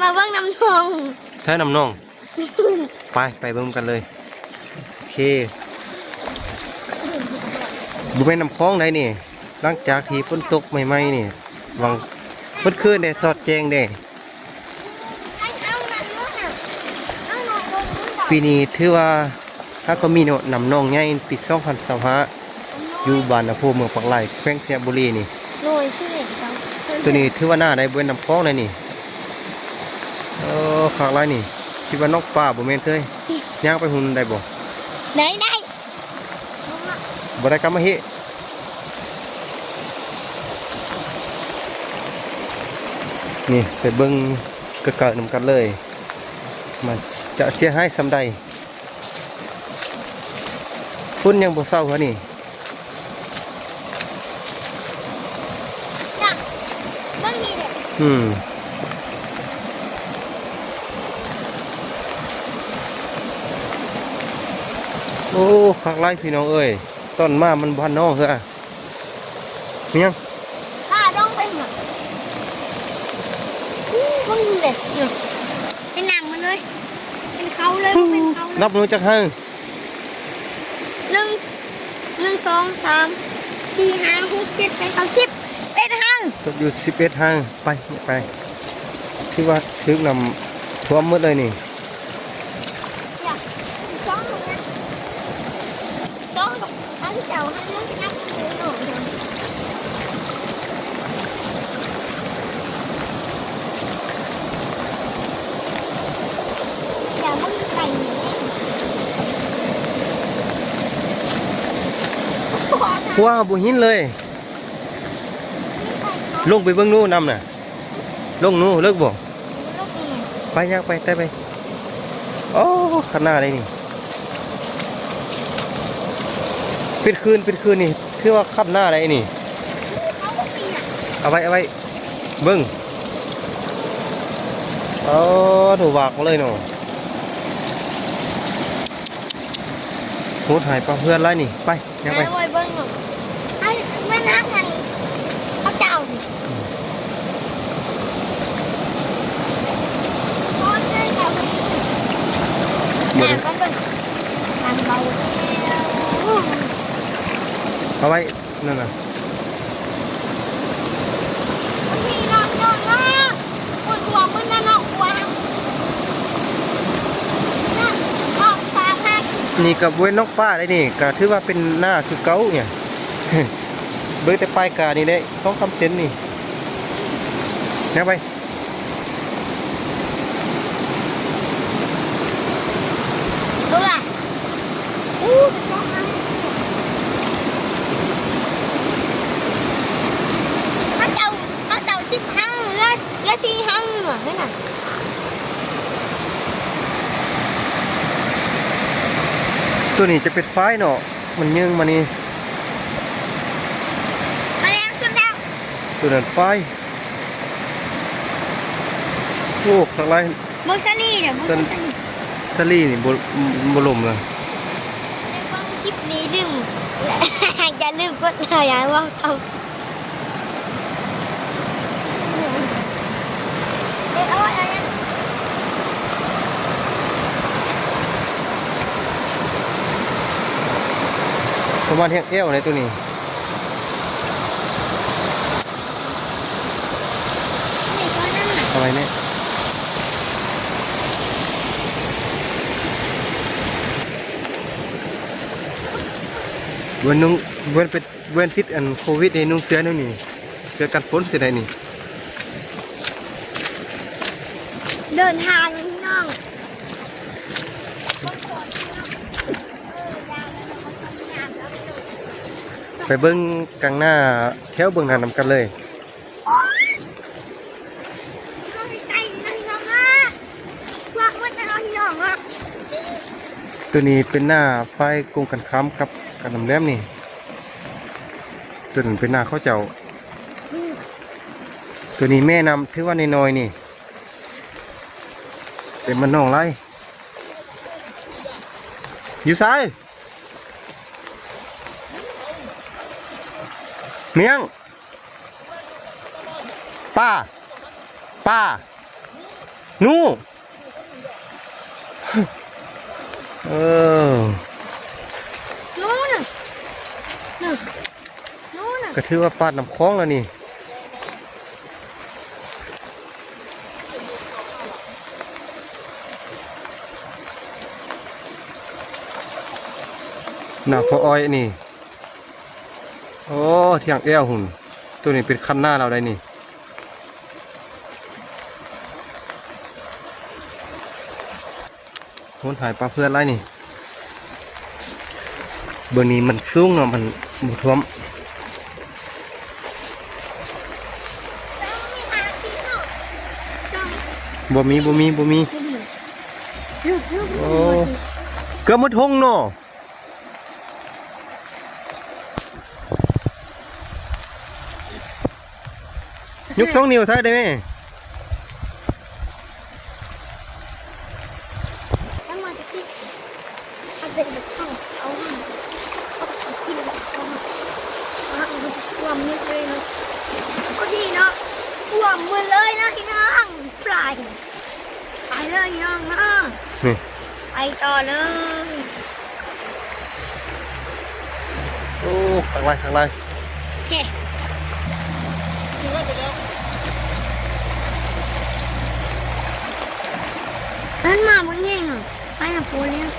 ມາເບິ່ງນ້ຳໜອງ ໃສ່ນ້ຳໜອງ ໄປ ໄປເບິ່ງກັນເລີຍ. ໂອເຄ ບໍ່ແມ່ນນ້ຳຂອງໃດນີ້ ຫຼັງຈາກທີ່ຝົນຕົກໃໝ່ໆນີ້ ຫວ່າງເມື່ອຄືນແດດສອດແຈ້ງເດ້. ປີນີ້ຖືວ່າຫາກກໍມີເນາະ ນ້ຳໜອງໃຫຍ່ ປີສອງພັນຊາວຫ້າ ຢູ່ບ້ານນາໂພ ເມືອງປາກລາຍ ແຂວງໄຊຍະບູລີນີ້. ໂດຍ ຊື່ເດ ໂຕນີ້ຖືວ່າໜ້າໄດ້ ບໍ່ແມ່ນນ້ຳຂອງໄດນີ້. ເອີ ຄັກຫຼາຍນີ້ ຄິດວ່ານ້ອງປາ ບໍ່ແມ່ນເຊີຍ. ຍ່າງໄປຫຸ່ນໄດ້ບໍ່? ໄດ້ ໄດ້. ບໍ່ໄດ້ ກັບມາເຮະ. ນີ້ ໄປເບິ່ງໃກ້ໆນຳກັນເລີຍ ມັນຈະເສຍຫາຍສ່ຳໃດ. ຝົນຍັງບໍ່ເຊົາຫັ້ນນີ້. ອືມ ໂອ້ ຄັກຫຼາຍພີ່ນ້ອງເອີຍ ຕອນມາມັນບໍ່ທັນນອງເທື່ອ. ມີຫຍັງ? ຂ້າຕ້ອງໄປຫາ ອູ້ ເບິ່ງເດ້ ເປັນໜັງມັນເລີຍ ເປັນເຂົາເລີຍ ເປັນເຂົາເລີຍ. ນັບເບິ່ງຈັກຫາງ? ໜຶ່ງ ໜຶ່ງ ສອງ ສາມ ສີ່ ຫ້າ ຫົກ ເຈັດ ແປດ ເກົ້າ ສິບ ສິບເອັດຫາງ ຕົກຢູ່ສິບເອັດຫາງ. ໄປ ໄປ ຖືວ່າຖືກນ້ຳຖ້ວມໝົດເລີຍນີ້. ຄວ້າບໍ່ເຫັນເລີຍ. ລົງໄປເບິ່ງດູນ້ຳນະ. ລົງນູ ເລິກບໍ່? ໄປ ຍ່າງໄປ ໄຕ່ໄປ. ໂອ້ ຄັນນາໄດນີ້ ເປັນຄືນ ເປັນຄືນນີ້ ຖືວ່າຄັນນາໄດນີ້. ເອົາໄວ້ ເອົາໄວ້ ເບິ່ງ. ໂອ້ ຖືວ່າກາເລີຍເນາະ. ໂຫດຮ້າຍປາເພື່ອນຫຼາຍນີ້. ໄປ ຍ່າງໄປ ຫາໄວ້ເບິ່ງເນາະ. ໄອ້ ແມ່ນຫາຫຍັງ ເຂົາເຈົ້ານີ້ ໂອ້ຍ ເຈົ້ານີ້ ບໍ່ໄດ້ ຫາມັນເບິ່ງ ມັນເບົາແລ້ວ ເອົາໄວ້ ນັ້ນນະ. ນີ້ກໍບໍ່ແມ່ນນ້ອງປ້າໄດ໋ນີ້ ກໍຖືວ່າເປັນນາຄືເກົ່ານີ້ ເບິ່ງແຕ່ປາຍການີ້ໄດ໋ ສອງສາມເຊັນນີ້ ແນວໄປ. ເອີ ອູ້ ເຂົາເຈົ້າ ເຂົາເຈົ້າສິບຮັງ ເຫຼືອ ເຫຼືອສີ່ຮັງ ວ່າຊັ້ນນະ. ໂຕນີ້ຈະເປັນຝາຍເນາະ ມັນເຍີງມານີ້ ມາແລ້ວ ສຸດແລ້ວ ໂຕນັ້ນຝາຍ. ໂອ້ ຄັກຫຼາຍ ເບິ່ງສາລີເດີ ເບິ່ງສາລີ ສາລີນີ້ບໍ່ ບໍ່ລົມເລີຍ. ໃນຄລິບນີ້ລືມ ຢ່າລືມກົດໄລ ຢ່າເວົ້າເອົາ ປະມານຮຽກແອວໃດໂຕນີ້. ເອົາໄວ້ນີ້ ແວ່ນນຸ່ງ ແວ່ນເປັນ ແວ່ນຕິດອັນໂຄວິດນີ້ ນຸ່ງເສື້ອແນວນີ້ ເສື້ອກັນຝົນຊິໄດ້ນີ້. ເດີນທາງພີ່ນ້ອງ ໄປເບິ່ງກາງນາ ແຖວເບື້ອງໜ້ານຳກັນເລີຍ. ໂຕນີ້ເປັນນາຝ່າຍກົງກັນຂ້າມກັບກະນ້ຳແຫຼມນີ້ ໂຕນັ້ນເປັນນາເຂົາເຈົ້າ. ໂຕນີ້ແມ່ນ້ຳຖືວ່ານ້ອຍໆນີ້ ເຕັມມັນໜອງຫຼາຍ. ຢູ່ໃສ? ມຽງ ປາ ປາ. ໜູ ເອີ ໜູນະ ໜູ ໜູນະ ກະຖືວ່າປາດນ້ຳຂອງແລ້ວນີ້. ນາພໍ່ອ້ອຍນີ້. ໂອ້ ທຽງແອວພຸ້ນ ໂຕນີ້ເປັນຄັນນາລາວໄດ໋ນີ້. ໂຫດຮ້າຍປາເພື່ອນຫຼາຍນີ້. ເບິ່ງນີ້ມັນສູງເນາະ ມັນບໍ່ຖ້ວມ. ບໍ່ມີ ບໍ່ມີ ບໍ່ມີ. ໂອ້ ເກືອບໝົດທົ່ງເນາະ. ຍົກສອງນິ້ວໃສ່ໄດ້ແມ? ຖ້ວມໝົດເລີຍເນາະ ພໍດີເນາະ ຖ້ວມໝົດເລີຍເນາະພີ່ນ້ອງ. ປາຍ ໄປເລີຍພີ່ນ້ອງເນາະ ນີ້ ໄປຕໍ່ເລີຍ. ໂອ້ ຄັກຫຼາຍ ຄັກຫຼາຍ. ເອີ ມັນມາບໍ່ແຮງ ໄປຫາໂພແລ້ວ.